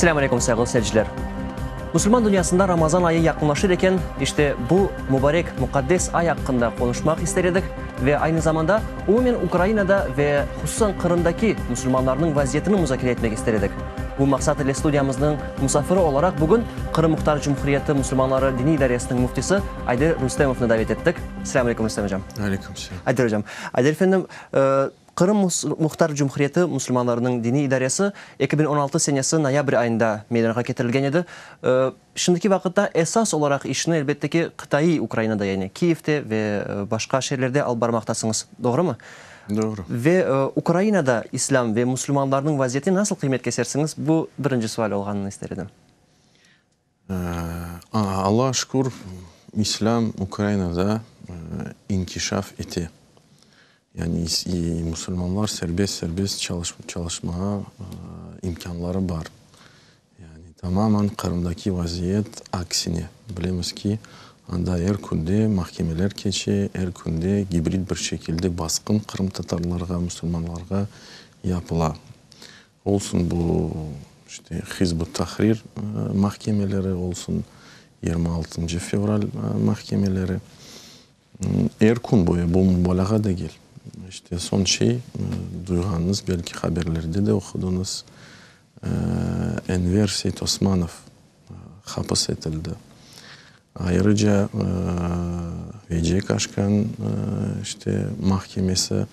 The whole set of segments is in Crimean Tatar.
Selâm aleyküm, sayğılı seyirciler! Musulman dünyasında Ramazan ayı yaqınlaşır eken, işte bu mubarek, muqaddes ay aqqında qonuşmaq ister edik ve aynı zamanda umumen Ukrainada ve hususan Qırımdaki musulmanlarnıñ vaziyetini muzakere etmek ister edik. Bu maqsat ile studiyamıznıñ musafiri olaraq bugün Qırım Muhtar Cumhuriyeti musulmanları diniy idaresiniñ müftisi Ayder Rustemovnı davet ettik. Selâm aleyküm, Rustem ocam. Aleyküm selâm. Ayder ocam, Ayder efendim, Qırım Muhtar Cumhuriyeti musulmanlarınıñ diniy idaresi 2016 senesi noyabr ayında meydanğa ketirilgen edi. Şimdiki vaqıtta esas olaraq işni, elbette ki, qıtaiy Ukrainada, yani Kiyevde ve başqa şeerlerde alıp barmaqtasıñız, doğrumı? Doğru. Ve Ukrainada islâm ve musulmanlarnıñ vaziyetine nasıl qıymet kesersiñiz? Bu birinci sual olğanını ister edim. Allağa şükür, islâm Ukrainada inkişaf ete. Yani musulmanlar serbest-serbest çalışmağa imkânları bar. Yani tamamen Qırımdaki vaziyet aksine. Bilemiz ki, anda er künde mahkemeler keçe, er künde gibrid bir şekilde basqın qırımtatarlarğa, musulmanlarğa yapıla. Olsun bu, işte, Hizb ut-Tahrir mahkemeleri, olsun 26 fevral mahkemeleri. Er kün boyu, bu mubalâğa degil. İşte, soñ şey, duyğanıñız, belki haberlerde de oqudıñız, Enver Seytosmanov hapis etildi. Ayrıca Veciye Kaşkanıñ, işte, mahkemesi.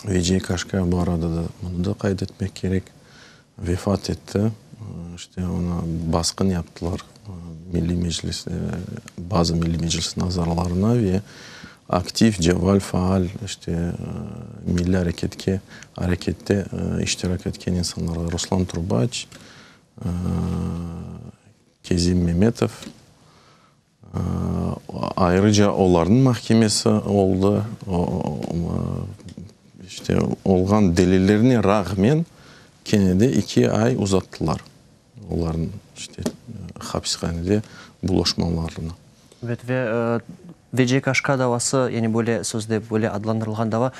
Veciye Kaşka bu arada da, bunı da qayd etmek kerek, vefat etti. İşte, oña basqın yaptılar Milliy Meclis, bazı Milliy Meclisniñ azalarına ve aktiv, cevval, faal, işte, milliy areketke, arekette iştirak etken insanlarğa, Ruslan Trubaç, Kezim Memetov, Ayrıca olarnıñ mahkemesi oldı. İşte, olğan delillerine rağmen kene de eki ay uzattılar olarnıñ, işte, hapishanede buluşmalarını. Evet, ve Veciye Kaşka davası, yani böyle sözde böyle adlandırılğan dava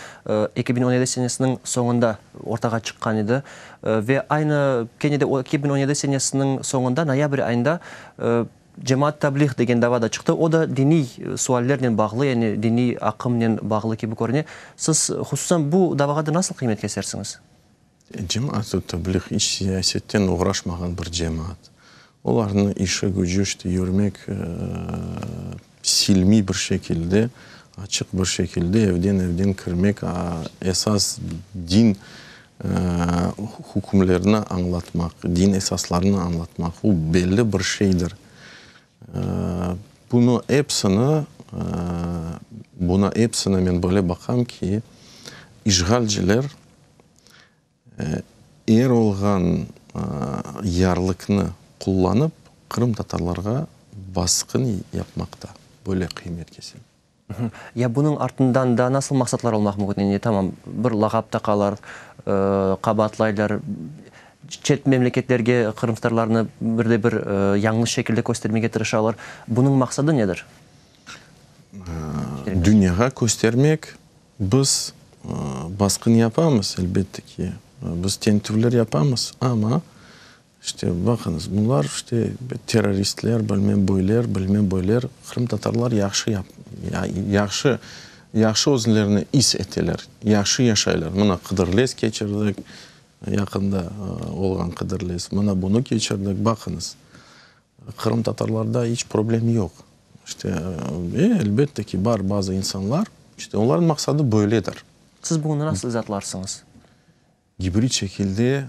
2017 senesiniñ soñunda ortağa çıqqan edi. Ve aynı kene de 2017 senesiniñ soñunda, noyabr ayında Cemaat Tabliğ degen dava da çıqtı. O da diniy suallernen bağlı, yani diniy aqımnen bağlı kibi körüne. Siz hususan bu davağa da nasıl qıymet kesersiñiz? Cemaat Tabliğ iç siyasetten oğraşmağan bir cemaat. Olarnıñ işi-gücü işte yürmek silmiy bir şekilde, açıq bir şekilde evden-evden kirmek, esas din hükümlerini añlatmaq, din esaslarını añlatmaq, bu belli bir şeydir. Bunı epsini, buna epsini men böyle baqam ki, işğalciler er olğan yarlıqnı qullanıp, qırımtatarlarğa basqın yapmaqta, böyle qıymet kesem. Ya bunıñ artından daa nasıl maqsatlar olmaq mümkün? Yani, tamam, bir lağap taqalar, qabaatlaylar, çet memleketlerge qırımtatarlarnı bir de bir yañlış şekilde köstermege tırışalar. Bunıñ maqsadı nedir? Dünyağa köstermek, biz basqın yapamız, elbette ki, biz tentüvler yapamız, amma İşte, baqıñız, bunlar, işte, terroristler, bilmem böyler, bilmem böyler, qırımtatarlar yahşı yap, yahşı, yahşı özlerini is eteler, yahşı yaşaylar. Mına, Qıdırlez keçirdik, yaqında olğan Qıdırlez, mına bunı keçirdik, baqıñız, qırımtatarlarda iç problem yoq. İşte, elbette ki, bar bazı insanlar, işte, olarnıñ maqsadı böyledir. Siz bunı nasıl izaatlarsıñız? Gibrid şekilde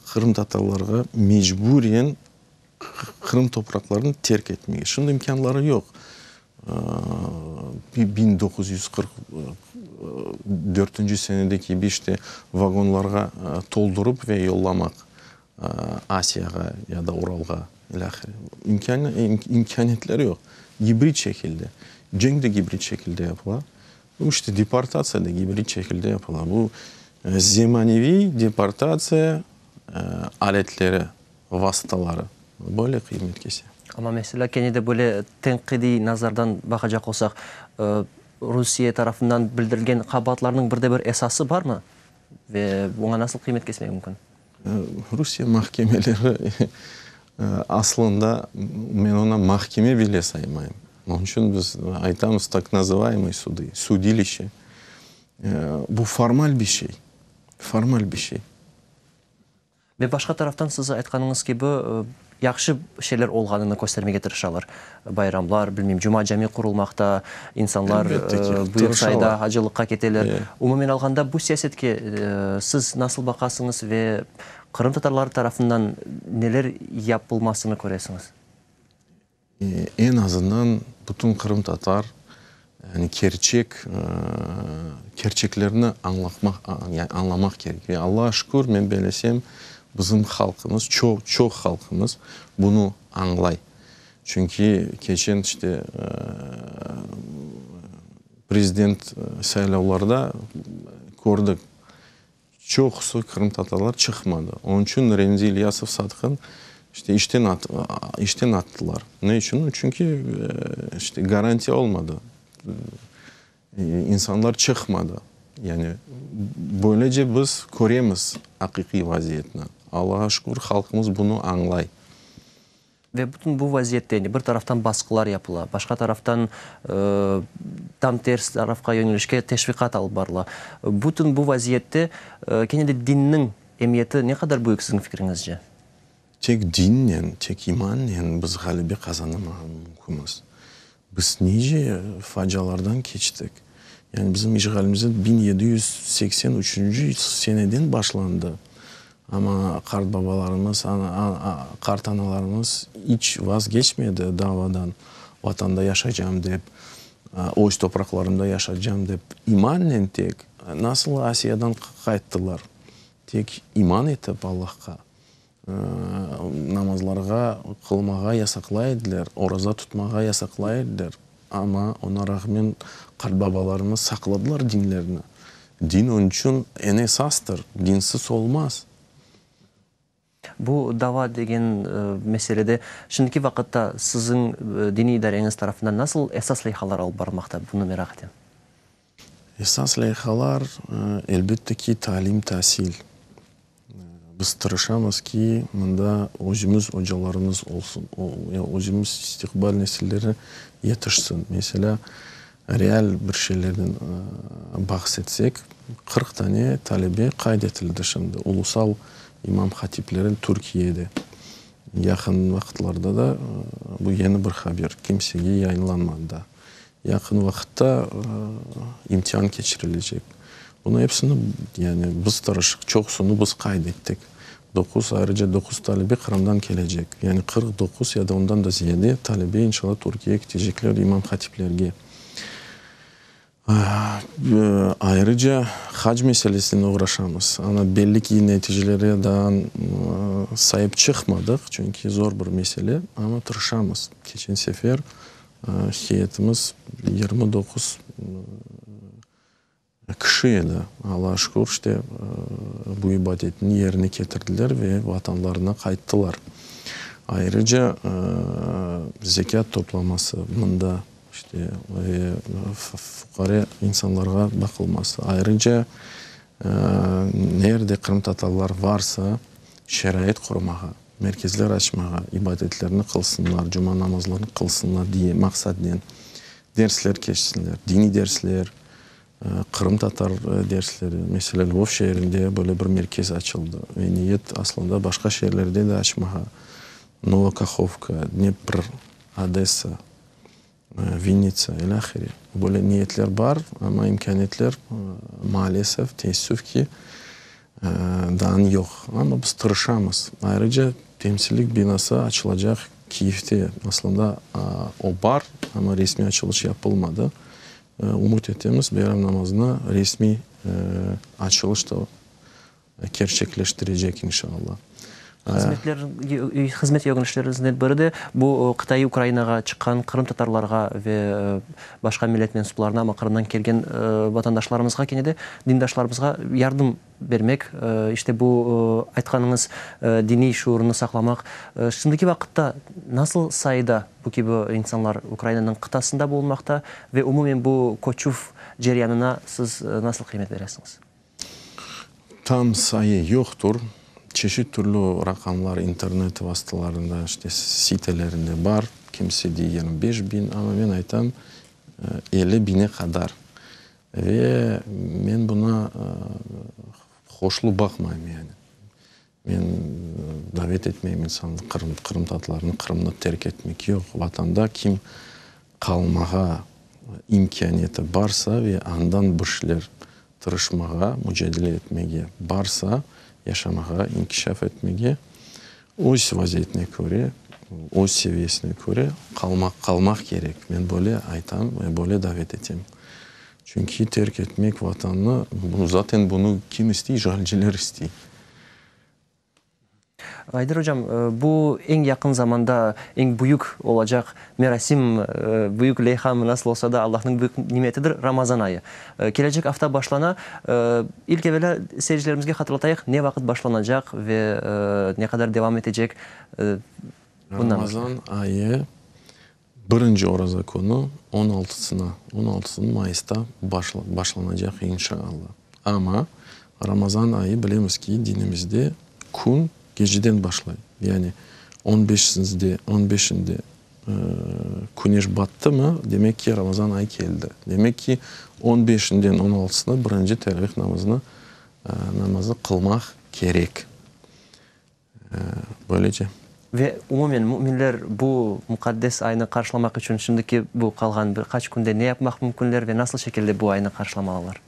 qırımtatarlarğa mecburen Qırım topraqlarını terk etmege. Şimdi imkânları yoq. 1944 senede kibi işte vagonlarğa toldurıp ve yollamaq Asiyağa ya da Uralğa ilâhre. İmkâniyetleri yoq. Gibrid şekilde. Cenk de gibrid şekilde yapıla. Bu işte deportatsiya da gibrid şekilde yapıla. Bu zemaneviy deportatsiya aletleri, vasıtaları. Böyle qıymet kese. Amma meselâ, kene de böyle tenqidiy nazardan baqacaq olsaq, Rusiye tarafından bildirilgen qabaatlarnıñ bir de bir esası barmı? Ve buña nasıl qıymet kesmek mümkün? Rusiye mahkemeleri aslında men onı mahkeme bile saymayım. Onıñ içün biz aytamız tak nazıvaemıy sudı, sudilişçe. Bu formal bir şey, formal bir şey. Ve başqa taraftan siz aytqanıñız kibi, yahşı şeyler olğanını köstermege tırışalar. Bayramlar, bilmeyim, Cuma cami qurulmaqta, insanlar büyük sayıda acılıqqa keteler. Umumen alğanda, bu siyasetke siz nasıl baqasıñız ve qırımtatarlar tarafından neler yapılmasını köresiñiz? Eñ azından bütün qırımtatar, yani kerçek, kerçeklerni añlatmaq, yani añlamaq kerek. Ve Allağa şükür, men belesem, bizim halqımız, çoq, çoq halqımız bunı añlay. Çünki keçen işte prezident saylavlarda kördik, Çoqusı qırımtatarlar çıqmadı. Onıñ içün Remzi İlyasov satqın, işte işten işten attılar. Ne içün? Çünki işte garantiya olmadı. İnsanlar çıqmadı. Yani böylece biz köremiz aqiqiy vaziyetni. Allağa şükür, halqımız bunı añlay. Ve bütün bu vaziyette, yani bir taraftan basqılar yapıla, başqa taraftan tam ters tarafqa yönelişke teşviqat alıp barıla. Bütün bu vaziyette kene de dinniñ emiyeti ne qadar büyük siziñ fikriñizce? Tek dinnen, tek imannen biz ğalebe qazanamağa mümkünmiz. Biz nice facialardan keçtik. Yani bizim işğalimiz 1783 seneden başlandı. Amma qartbabalarımız, qartanalarımız iç vazgeçmedi davadan, Vatanda yaşaycam dep, öz topraqlarımda yaşaycam dep. İmannen tek, nasıl Asiyadan qayttılar, tek iman etip Allahqa. Namazlarğa qılmağa yasaqlay ediler, oraza tutmağa yasaqlay ediler. Amma oña rağmen qartbabalarımız saqladılar dinlerini. Din onıñ içün eñ esastır, dinsiz olmaz. Bu dava degen meselede şimdiki vaqıtta siziñ diniy idareñiz tarafından nasıl esas leyhalar alıp barılmaqta, bunı meraq etem. Esas leyhalar, elbette ki, talim, tasil. Biz tırışamız ki, mında özümiz ocalarımız olsun, özümiz istiqbal nesilleri yetişsin. Meselâ, real bir şeylerden bahs etsek, 40 tane talebe qayd etildi şimdi ulusal imam hatipleri Türkiyede. Yaqın vaqıtlarda da bu yeni bir haber, kimsege yayınlanmadı daa. Yaqın vaqıtta imtian keçirilecek. Bunı episini, yani biz tırışıq, çoqusını biz qayd ettik. Doquz, ayrıca doquz talebe Qırımdan kelecek. Yani 49 ya da ondan da ziyade talebe inşallah Türkiyege ketecekler imam hatiplerge. Ayrıca hac meselesinen oğraşamız. Ana, belli ki, neticelere daa saip çıqmadıq, çünki zor bir mesele, amma tırışamız. Keçen sefer Heyetimiz 29 kişi edi. Allağa şükür, işte, bu ibadetni yerine ketirdiler ve vatanlarına qayttılar. Ayrıca, zekât toplaması mında, işte, ve fuqare insanlarğa baqılması. Ayrıca, nerde qırımtatarlar varsa, şarait qurmağa. Merkezler açmağa, ibadetlerni qılsınlar, cuma namazlarını qılsınlar diye maqsadnen dersler keçsinler, diniy dersler, qırımtatar dersleri. Meselâ, Lvov şeerinde böyle bir merkez açıldı ve niyet aslında başqa şeerlerde de açmağa, Nova Kahovka, Dnepr, Odessa. Vinnitsa, ilâhre. Böyle niyetler bar, amma imkâniyetler, maalesef, teessüf ki, daa yoq. Amma biz tırışamız. Ayrıca, temsillik binası açılacaq Kiyevde. Aslında, o bar, amma resmiy açılış yapılmadı. Ümüt etemiz, bayram namazına resmiy açılış da kerçekleştirecek, inşallah. Hızmetler, hızmet yönelişleriñizden biri de bu qıtaiy Ukrainağa çıqqan qırımtatarlarğa ve başqa millet mensuplarına, amma Qırımdan kelgen vatandaşlarımızğa kene de dindaşlarımızğa yardım bermek, işte bu aytqanıñız diniy şuurını saqlamaq. Şimdiki vaqıtta nasıl sayıda bu kibi insanlar Ukrainanıñ qıtasında bulunmaqta ve umumen bu köçüv ceryanına siz nasıl qıymet beresiñiz? Tam sayı yoqtur. Çeşit türlü raqamlar internet vasıtalarında, işte, sitelerinde bar. Kimse dey 25 biñ, amma men aytam, 50 biñe qadar. Ve men buña hoşlu baqmayım yani. Men davet etmeyim insannı, Qırım, qırımtatarlarnı Qırımnı terk etmek. Yoq, Vatanda kim qalmağa imkâniyeti barsa ve andan bir şeyler tırışmağa, mucadele etmege barsa, yaşamağa, inkişaf etmege, öz vaziyetine köre, öz seviyesine köre qalmaq, qalmaq kerek. Men böyle aytam ve böyle davet etem. Çünki terk etmek Vatannı, bu zaten bunı kim istey? İşğalciler istey. Ayder ocam, bu eñ yaqın zamanda eñ büyük olacaq merasim, büyük leyha nasıl olsa da Allahnıñ büyük nimetidir, Ramazan ayı. Kelecek afta başlana. İlk evelâ seyircilerimizge hatırlatayıq, ne vaqıt başlanacaq ve ne qadar devam etecek? Bundan Ramazan ayı birinci oraza künü on altısına, 16 mayısta başlanacaq, inşallah. Amma Ramazan ayı, bilemiz ki, dinimizde kün geceden başlay. Yani 15-sinde, 15-inde küneş battı mı, demek ki, Ramazan ayı keldi. Demek ki, 15-inden 16-sına birinci teravih namazını namazı qılmaq kerek. Böylece. Ve umumen müminler bu muqaddes aynı qarşılamaq içün şimdiki bu qalğan bir qaç künde ne yapmaq mümkünler ve nasıl şekilde bu aynı qarşılamalılar?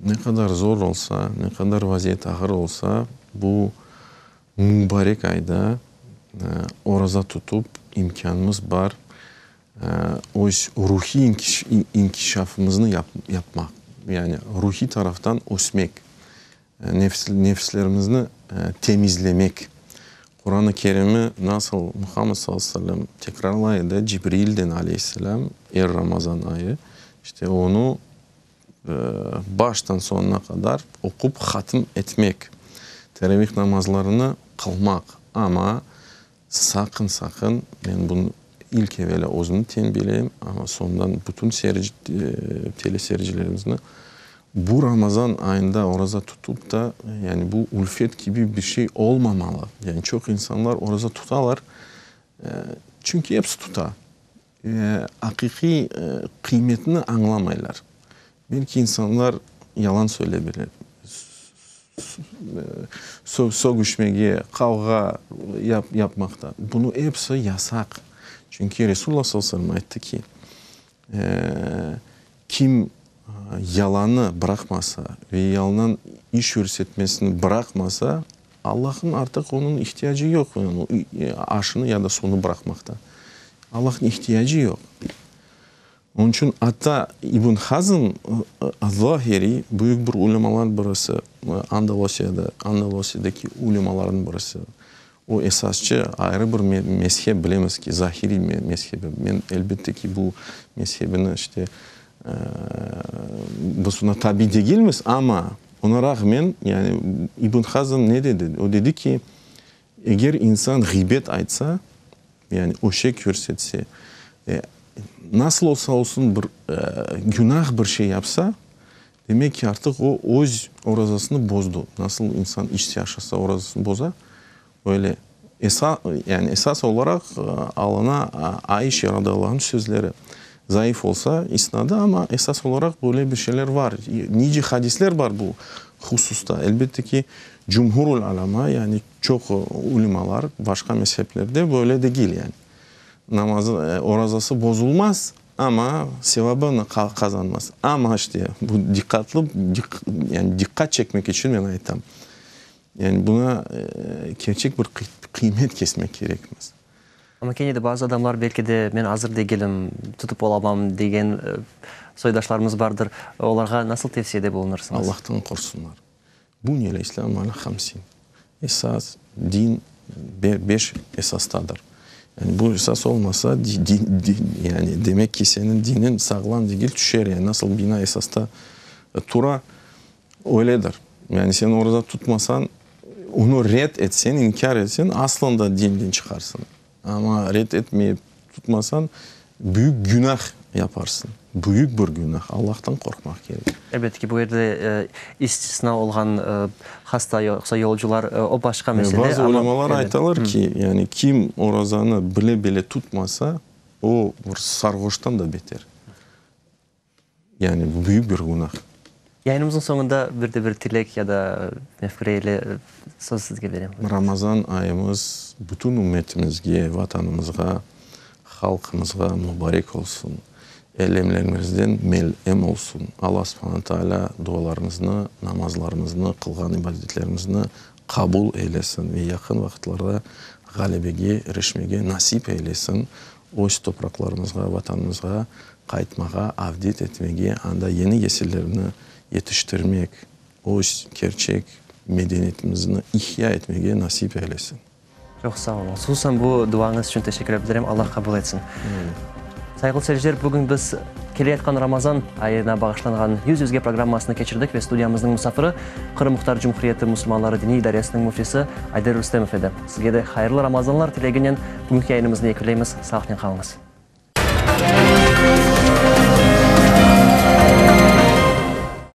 Ne qadar zor olsa, ne qadar vaziyet ağır olsa, bu mubarek ayda oraza tutıp, imkânımız bar öz ruhiy inkişafımıznı yapmaq, yani ruhiy taraftan ösmek, nefslerimizni temizlemek. Quran-ı Kerimni nasıl Muhammed sallallahu aleyhi ve sellem tekrarlay edi Cibrilden aleyhisselam er Ramazan ayı, işte onı baştan soñuna qadar oqup hatm etmek, teravih namazlarını qılmaq. Amma saqın, saqın, men bunı ilk evelâ özümni tenbiyeleyim, amma soñundan bütün teleseyircilerimizni, bu Ramazan ayında oraza tutıp da, yani bu ülfet kibi bir şey olmamalı. Yani çoq insanlar oraza tutalar, çünki episi tuta. Aqiqiy qıymetini añlamaylar. Belki insanlar yalan söyley bile, sögüşmege, qavğa yapmaqta. Bunı episi yasaq. Çünki Resulullah sallallahu aleyhi ve sellem ayttı ki, kim yalanı bıraqmasa ve yalandan iş yürsetmesini bıraqmasa, Allahnıñ artıq onıñ ihtiyacı yoq, aşını ya da suvnı bıraqmaqta. Allahnıñ ihtiyacı yoq. Onıñ içün atta İbn Hazm Zahiri, büyük bir ulemalar birisi, Andalosiyada, Andalosiyadaki ulemalarnıñ birisi, o esasçı ayrı bir mezhep, bilemiz ki, Zahiri mezhebi. Men, elbette ki, bu mezhebini, işte, biz oña tabi degilmiz, amma oña rağmen, yani İbn Hazm ne dedi? O dedi ki, eger insan ğıybet aytsa, yani öşek körsetse, nasıl olsa olsun bir günah bir şey yapsa, demek ki, artıq o öz orazasını bozdı. Nasıl insan içse, aşasa, orazasını boza, öyle. Yani esas olaraq alına Aişe radıyallahu anh sözleri. Zayıf olsa isnadı, amma esas olaraq böyle bir şeyler var. Nice hadisler bar bu hususta. Elbette ki, cumhurul alama, yani çoq ulemalar başqa mezheplerde böyle degil yani. Namazı, orazası bozulmaz, amma sevabını qazanmaz. Amma işte bu diqqatlı, yani diqqat çekmek içün men aytam. Yani buña kerçek bir qıymet kesmek kerekmiz. Amma kene de bazı adamlar belki de men azır degilim, tutıp olamam degen soydaşlarımız bardır. Olarğa nasıl tevsiyede bulunırsıñız? Allahtan qorqsunlar. Buniyel islâm alâ hamsin. Esas din beş esastadır. Yani bu esas olmasa, yani demek ki, seniñ diniñ sağlam degil, tüşer. Yani nasıl bina esasta tura, öyledir. Yani sen oraza tutmasañ, onı red etseñ, inkâr etseñ, aslında dinden çıqarsıñ. Amma red etmeyip tutmasañ, büyük günah yaparsıñ. Büyük bir günah. Allahtan qorqmaq kerek. Elbette ki, bu yerde istisna olğan hasta yoqsa yolcular, o başqa mesele. Bazı ulemalar aytalar ki, yani kim orazanı bile-bile tutmasa, o bir sarğoştan da beter. Yani bu büyük bir günah. Yayınımıznıñ soñunda bir de bir tilek ya da mefküre ile söz sizge berem. Ramazan ayımız bütün ümmetimizge, Vatanımızğa, halqımızğa mubarek olsun. Elemlerimizden melem olsun. Alla subhane taalâ dualarımıznı, namazlarımıznı, qılğan ibadetlerimizni qabul eylesin ve yaqın vaqıtlarda ğalebege irişmege nasip eylesin. Öz topraqlarımızğa, Vatanımızğa qaytmağa, avdet etmege, anda yeni yesillerni yetiştirmek, öz kerçek medeniyetimizni ihya etmege nasip eylesin. Çoq sağ oluñ. Hususan bu duañız içün teşekkür bildirem. Allah qabul etsin. Sayğılı seyirciler, bugün biz keleyatqan Ramazan ayına bağışlanğan Yüz yüzge programmasını keçirdik ve studiyamıznıñ musafiri Qırım Muhtar Cumhuriyeti musulmanları diniy idaresiniñ müftisi Ayder Rustemov edi. Sizge de hayırlı Ramazanlar tileginen bugünki yayınımıznı yekünleymiz. Sağlıqnen qalıñız.